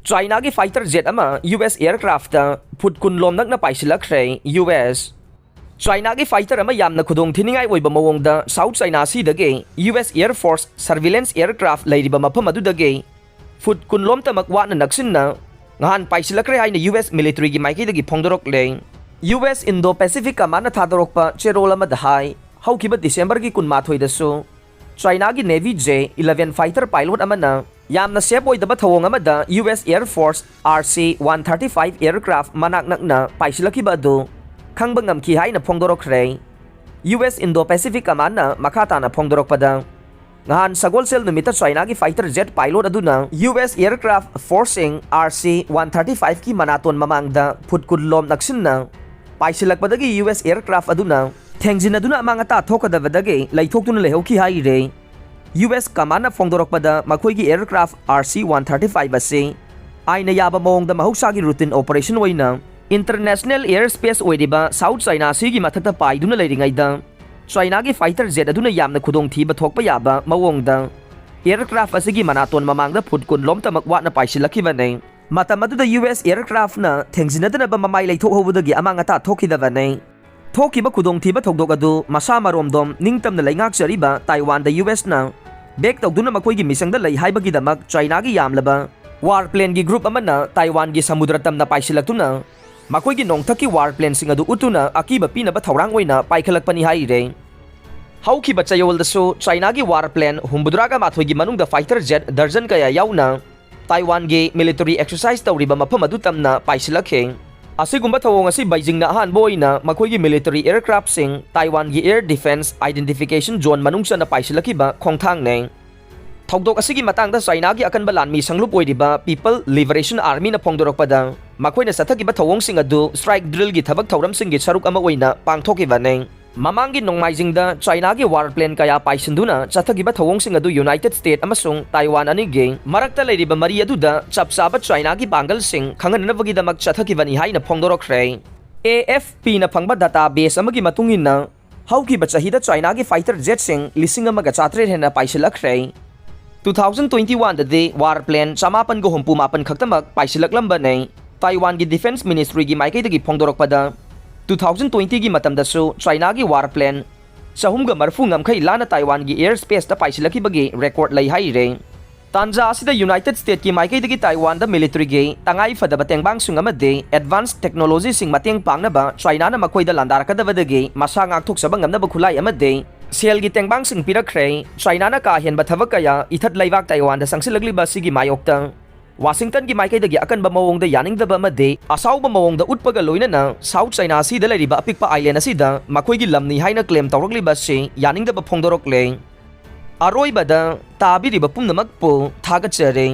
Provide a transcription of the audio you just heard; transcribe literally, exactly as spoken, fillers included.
Chinaꯒꯤ fighter jet ꯑꯃ U S aircraftꯇ food ꯀꯨꯟ ꯂꯣꯝ ꯅꯛꯅ ꯄꯥꯏꯁꯤꯜꯂꯛꯈ꯭ꯔꯦ꯫ U S Chinaꯒꯤ fighter ꯑꯃ ꯌꯥꯝꯅ ꯈꯨꯗꯣꯡ ꯊꯤꯅꯤꯡꯉꯥꯏ ꯑꯣꯏꯕ ꯃꯑꯣꯡꯗ South China Seaꯗꯒꯤ U S Air Force surveillance aircraft ꯂꯩꯔꯤꯕ ꯃꯐꯝ ꯑꯗꯨꯗꯒꯤ ꯐꯨꯠ ꯀꯨꯟ ꯂꯣꯝꯇꯃꯛ ꯋꯥꯠꯅ ꯅꯛꯁꯤꯟꯅ ꯉꯍꯥꯟ ꯄꯥꯏꯁꯤꯜꯂꯛꯈ꯭ꯔꯦ ꯍꯥꯏꯅ U S militaryꯒꯤ ꯃꯥꯏꯀꯩꯗꯒꯤ ꯐꯣꯡꯗꯣꯔꯛꯂꯦ꯫ U S Indo-Pacific Commandꯅ ꯊꯥꯗꯣꯔꯛꯄ ꯆꯦꯔꯣꯜ ꯑꯃꯗ ꯍꯥꯏ, ꯍꯧꯈꯤꯕ Decemberꯒꯤ ꯀꯨꯟꯃꯥꯊꯣꯏꯗꯁꯨ Chinaꯒꯤ Navy J eleven fighter pilot ꯑꯃꯅ ꯌꯥꯝꯅ safe ꯑꯣꯏꯗꯕ ꯊꯧꯑꯣꯡ ꯑꯃꯗ U S Air Force R C one thirty-five aircraft ꯃꯅꯥꯛ ꯅꯛꯅ ꯄꯥꯏꯁꯤꯜꯂꯛꯈꯤꯕ ꯑꯗꯨ ꯈꯪꯕ ꯉꯝꯈꯤ ꯍꯥꯏꯅ ꯐꯣꯡꯗꯣꯔꯛꯈ꯭ꯔꯦ꯫ U S Indo-Pacific Commandꯅ ꯃꯈꯥ ꯇꯥꯅ ꯐꯣꯡꯗꯣꯔꯛꯄꯗ, ꯉꯍꯥꯟ ꯁꯒꯣꯜꯁꯦꯜ ꯅꯨꯃꯤꯠꯇ Chinaꯒꯤ fighter jet pilot ꯑꯗꯨꯅ U S aircraft forceꯁꯤꯡ R C one thirty-fiveꯀꯤ ꯃꯅꯥꯇꯣꯟ ꯃꯃꯥꯡꯗ ꯐꯨꯠ ꯀꯨꯟ ꯂꯣꯝ ꯅꯛꯁꯤꯟꯅ ꯄꯥꯏꯁꯤꯜꯂꯛꯄꯗꯒꯤ U S aircraft ꯑꯗꯨꯅ ꯊꯦꯡꯖꯤꯟꯅꯗꯨꯅ ꯑꯃꯥꯡ ꯑꯇꯥ ꯊꯣꯛꯀꯗꯕꯗꯒꯤ ꯂꯩꯊꯣꯛꯇꯨꯅ ꯂꯩꯍꯧꯈꯤ ꯍꯥꯏꯔꯦ꯫ U S Commandꯅ ꯐꯣꯡꯗꯣꯔꯛꯄꯗ, ꯃꯈꯣꯏꯒꯤ aircraft R C one thirty-five ꯑꯁꯤ ꯑꯥꯏꯟꯅ ꯌꯥꯕ ꯃꯑꯣꯡꯗ ꯃꯍꯧꯁꯥꯒꯤ routine operation ꯑꯣꯏꯅ international airspace ꯑꯣꯏꯔꯤꯕ South China Seaꯒꯤ ꯃꯊꯛꯇ ꯄꯥꯏꯗꯨꯅ ꯂꯩꯔꯤꯉꯩꯗ Chinaꯒꯤ fighter jet ꯑꯗꯨꯅ ꯌꯥꯝꯅ ꯈꯨꯗꯣꯡꯊꯤꯕ ꯊꯣꯛꯄ ꯌꯥꯕ ꯃꯑꯣꯡꯗ aircraft ꯑꯁꯤꯒꯤ ꯃꯅꯥꯇꯣꯟ ꯃꯃꯥꯡꯗ ꯐꯨꯠ ꯀꯨꯟ ꯂꯣꯝꯇꯃꯛ ꯋꯥꯠꯅ ꯄꯥꯏꯁꯤꯜꯂꯛꯈꯤꯕꯅꯤ꯫ ꯃꯇꯝ ꯑꯗꯨꯗ U S aircraftꯅ ꯊꯦꯡꯖꯤꯟꯅꯗꯅꯕ ꯃꯃꯥꯏ ꯂꯩꯊꯣꯛꯍꯧꯕꯗꯒꯤ ꯑꯃꯥꯡ ꯑꯇꯥ ꯊꯣꯛꯈꯤꯗꯕꯅꯤ꯫ ꯊꯣꯛꯈꯤꯕ ꯈꯨꯗꯣꯡꯊꯤꯕ ꯊꯧꯗꯣꯛ ꯑꯗꯨ ꯃꯁꯥ ꯃꯔꯣꯝꯗꯣꯝ ꯅꯤꯡꯇꯝꯅ ꯂꯩꯉꯥꯛꯆꯔꯤꯕ ꯇꯥꯏꯋꯥꯟꯗ U Sꯅ back ꯇꯧꯗꯨꯅ ꯃꯈꯣꯏꯒꯤ ꯃꯤꯆꯪꯗ ꯂꯩ ꯍꯥꯏꯕꯒꯤꯗꯃꯛ Chinaꯒꯤ ꯌꯥꯝꯂꯕ war planeꯒꯤ group ꯑꯃꯅ ꯇꯥꯏꯋꯥꯟꯒꯤ ꯁꯃꯨꯗ꯭ꯔ ꯇꯝꯅ ꯄꯥꯏꯁꯤꯜꯂꯛꯇꯨꯅ ꯃꯈꯣꯏꯒꯤ ꯅꯣꯡꯊꯛꯀꯤ war planeꯁꯤꯡ ꯑꯗꯨ ꯎꯠꯇꯨꯅ ꯑꯀꯤꯕ ꯄꯤꯅꯕ ꯊꯧꯔꯥꯡ ꯑꯣꯏꯅ ꯄꯥꯏꯈꯠꯂꯛꯄꯅꯤ ꯍꯥꯏꯔꯦ꯫ ꯍꯧꯈꯤꯕ ꯆꯌꯣꯜꯗꯁꯨ Chinaꯒꯤ war plane ꯍꯨꯝꯐꯨꯇꯔꯥꯒ ꯃꯥꯊꯣꯏꯒꯤ ꯃꯅꯨꯡꯗ fighter jet ꯗꯔꯖꯟ ꯀꯌꯥ ꯌꯥꯎꯅ ꯇꯥꯏꯋꯥꯟꯒꯤ military exercise ꯇꯧꯔꯤꯕ ꯃꯐꯝ ꯑꯗꯨ ꯇꯝꯅ ꯄꯥꯏꯁꯤꯜꯂꯛꯈꯤ꯫ ꯑꯁꯤꯒꯨꯝꯕ ꯊꯧꯑꯣꯡ ꯑꯁꯤ ꯕꯩꯖꯤꯡꯅ ꯑꯍꯥꯟꯕ ꯑꯣꯏꯅ ꯃꯈꯣꯏꯒꯤ military aircraftꯁꯤꯡ ꯇꯥꯏꯋꯥꯟꯒꯤ air defense identification zone ꯃꯅꯨꯡ ꯆꯟꯅ ꯄꯥꯏꯁꯤꯜꯂꯛꯈꯤꯕ ꯈꯣꯡꯊꯥꯡꯅꯤ꯫ ꯊꯧꯗꯣꯛ ꯑꯁꯤꯒꯤ ꯃꯇꯥꯡꯗ Chinaꯒꯤ ꯑꯀꯟꯕ ꯂꯥꯟꯃꯤ ꯁꯪꯂꯨꯞ ꯑꯣꯏꯔꯤꯕ People Liberation Armyꯅ ꯐꯣꯡꯗꯣꯔꯛꯄꯗ, ꯃꯈꯣꯏꯅ ꯆꯠꯊꯈꯤꯕ ꯊꯧꯑꯣꯡꯁꯤꯡ ꯑꯗꯨ strike drillꯒꯤ ꯊꯕꯛ ꯊꯧꯔꯝꯁꯤꯡꯒꯤ ꯁꯔꯨꯛ ꯑꯃ ꯑꯣꯏꯅ ꯄꯥꯡꯊꯣꯛꯈꯤꯕꯅꯤ꯫ ꯃꯃꯥꯡꯒꯤ ꯅꯣꯡꯃꯥꯏꯖꯤꯡꯗ Chinaꯒꯤ war plane ꯀꯌꯥ ꯄꯥꯏꯁꯤꯟꯗꯨꯅ ꯆꯠꯊꯈꯤꯕ ꯊꯧꯑꯣꯡꯁꯤꯡ ꯑꯗꯨ United States ꯑꯃꯁꯨꯡ ꯇꯥꯏꯋꯥꯟ ꯑꯅꯤꯒꯤ ꯃꯔꯛꯇ ꯂꯩꯔꯤꯕ ꯃꯔꯤ ꯑꯗꯨꯗ ꯆꯞ ꯆꯥꯕ Chinaꯒꯤ ꯄꯥꯡꯒꯜꯁꯤꯡ ꯈꯪꯍꯟꯅꯕꯒꯤꯗꯃꯛ ꯆꯠꯊꯈꯤꯕꯅꯤ ꯍꯥꯏꯅ ꯐꯣꯡꯗꯣꯔꯛꯈ꯭ꯔꯦ꯫ AFPꯅ ꯐꯪꯕ database ꯑꯃꯒꯤ ꯃꯇꯨꯡ ꯏꯟꯅ, ꯍꯧꯈꯤꯕ ꯆꯍꯤꯗ Chinaꯒꯤ fighter jetꯁꯤꯡ ꯂꯤꯁꯤꯡ ꯑꯃꯒ ꯆꯥꯇꯔꯦꯠ ꯍꯦꯟꯅ ꯄꯥꯏꯁꯤꯜꯂꯛꯈ꯭ꯔꯦ꯫ ꯇꯨ ꯊꯥꯎꯖꯟ ꯇ꯭ꯋꯦꯟꯇꯤ ꯋꯥꯟꯗꯗꯤ ꯋꯥꯔ ꯄ꯭ꯂꯦꯟ ꯆꯃꯥꯄꯟꯒ ꯍꯨꯝꯐꯨ ꯃꯥꯄꯟ ꯈꯛꯇꯃꯛ ꯄꯥꯏꯁꯤꯜꯂꯛꯂꯝꯕꯅꯤ꯫ ꯇꯥꯏꯋꯥꯟꯒꯤ ꯗꯤꯐꯦꯟꯁ ꯃꯤꯅꯤꯁꯇ꯭ꯔꯤꯒꯤ ꯃꯥꯏꯀꯩꯗꯒꯤ ꯐꯣꯡꯗꯣꯔꯛꯄꯗ, ꯇꯨ ꯊꯥꯎꯖꯟ ꯇ꯭ꯋꯦꯟꯇꯤꯒꯤ ꯃꯇꯝꯗꯁꯨ ꯆꯥꯏꯅꯥꯒꯤ ꯋꯥꯔ ꯄ꯭ꯂꯦꯟ ꯆꯍꯨꯝꯒ ꯃꯔꯤꯐꯨ ꯉꯝꯈꯩ ꯂꯥꯟꯅ ꯇꯥꯏꯋꯥꯟꯒꯤ ꯑꯦꯌꯔ ꯁ꯭ꯄꯦꯁꯇ ꯄꯥꯏꯁꯤꯜꯂꯛꯈꯤꯕꯒꯤ ꯔꯦꯀꯣꯔꯗ ꯂꯩ ꯍꯥꯏꯔꯦ꯫ ꯇꯥꯟꯖꯥ ꯑꯁꯤꯗ ꯌꯨꯅꯥꯏꯇꯦꯗ ꯁ꯭ꯇꯦꯠꯀꯤ ꯃꯥꯏꯀꯩꯗꯒꯤ ꯇꯥꯏꯋꯥꯟꯗ ꯃꯤꯂꯤꯇꯔꯤꯒꯤ ꯇꯉꯥꯏ ꯐꯗꯕ ꯇꯦꯡꯕꯥꯡꯁꯤꯡ ꯑꯃꯗꯤ ꯑꯦꯗꯚꯥꯟꯁ ꯇꯦꯛꯅꯣꯂꯣꯖꯤꯁꯤꯡ ꯃꯇꯦꯡ ꯄꯥꯡꯅꯕ ꯆꯥꯏꯅꯥꯅ ꯃꯈꯣꯏꯗ ꯂꯥꯟꯗꯥꯔꯛꯀꯗꯕꯗꯒꯤ ꯃꯁꯥ ꯉꯥꯛꯊꯣꯛꯆꯕ ꯉꯝꯅꯕ ꯈꯨꯠꯂꯥꯏ ꯑꯃꯗꯤ ꯁꯦꯜꯒꯤ ꯇꯦꯡꯕꯥꯡꯁꯤꯡ ꯄꯤꯔꯛꯈ꯭ꯔꯦ꯫ ꯆꯥꯏꯅꯥꯅ ꯀꯥ ꯍꯦꯟꯕ ꯊꯕꯛ ꯀꯌꯥ ꯏꯊꯠ ꯂꯩꯕꯥꯛ ꯇꯥꯏꯋꯥꯟꯗ ꯆꯪꯁꯤꯜꯂꯛꯂꯤꯕ ꯑꯁꯤꯒꯤ ꯃꯥꯌꯣꯛꯇ ꯋꯥꯁꯤꯡꯇꯟꯒꯤ ꯃꯥꯏꯀꯩꯗꯒꯤ ꯑꯀꯟꯕ ꯃꯑꯣꯡꯗ ꯌꯥꯅꯤꯡꯗꯕ ꯑꯃꯗꯤ ꯑꯁꯥꯎꯕ ꯃꯑꯣꯡꯗ ꯎꯠꯄꯒ ꯂꯣꯏꯅꯅ ꯁꯥꯎꯊ ꯆꯥꯏꯅꯥ ꯁꯤꯗ ꯂꯩꯔꯤꯕ ꯑꯄꯤꯛꯄ ꯑꯥꯏꯂꯦꯟ ꯑꯁꯤꯗ ꯃꯈꯣꯏꯒꯤ ꯂꯝꯅꯤ ꯍꯥꯏꯅ ꯀ꯭ꯂꯦꯝ ꯇꯧꯔꯛꯂꯤꯕ ꯑꯁꯤ ꯌꯥꯅꯤꯡꯗꯕ ꯐꯣꯡꯗꯣꯔꯛꯂꯦ꯫ ꯑꯔꯣꯏꯕꯗ ꯇꯥꯕꯤꯔꯤꯕ ꯄꯨꯝꯅꯃꯛꯄꯨ ꯊꯥꯒꯠꯆꯔꯤ꯫